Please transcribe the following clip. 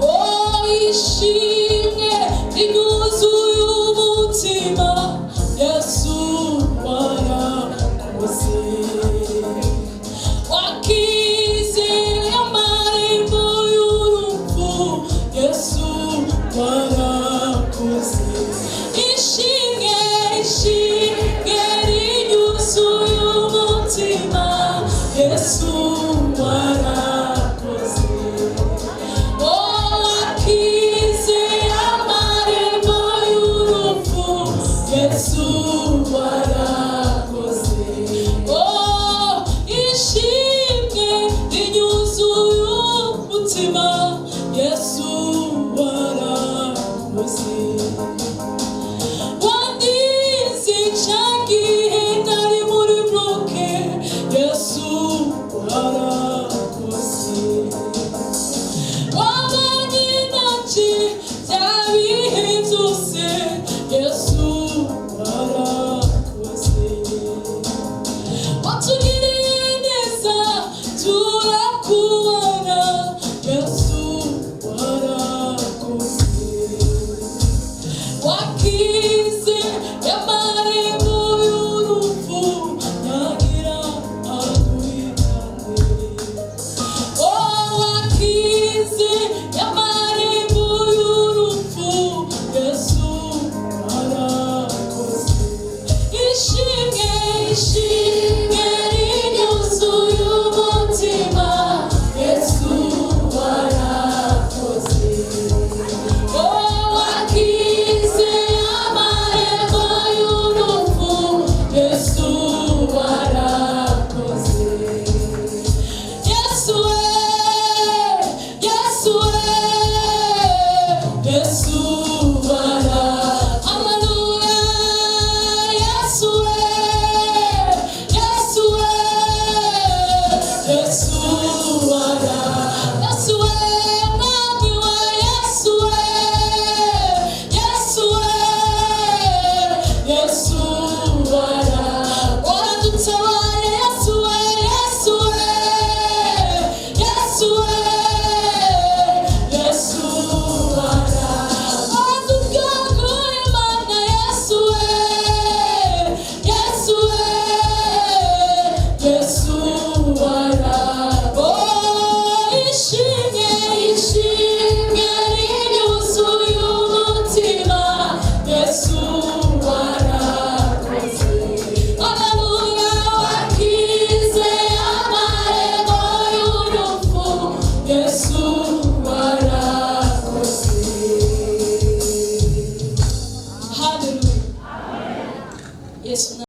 Oh, ishimwe rinyuzuye umutima, Yesu warakoze. Wakize amarembo y'urupfu, Yesu warakoze. Ishimwe, ishimwe rinyuzuye umutima, Yesu warakoze. Oh, wakize amarembo y'urupfu, Yesu warakoze. Oh, ishimwe rinyuzuye umutima, Yesu warakoze. Wandinze ca gihe nari muri bloqué, Yesu warakoze. Wabanye nanje bya bihe byose, Yesu warakoze. Watugiriye neza turakubona, Yesu warakoze. Wakize amarembo y'urupfu, nyagira aduhitane. Oh, wakize.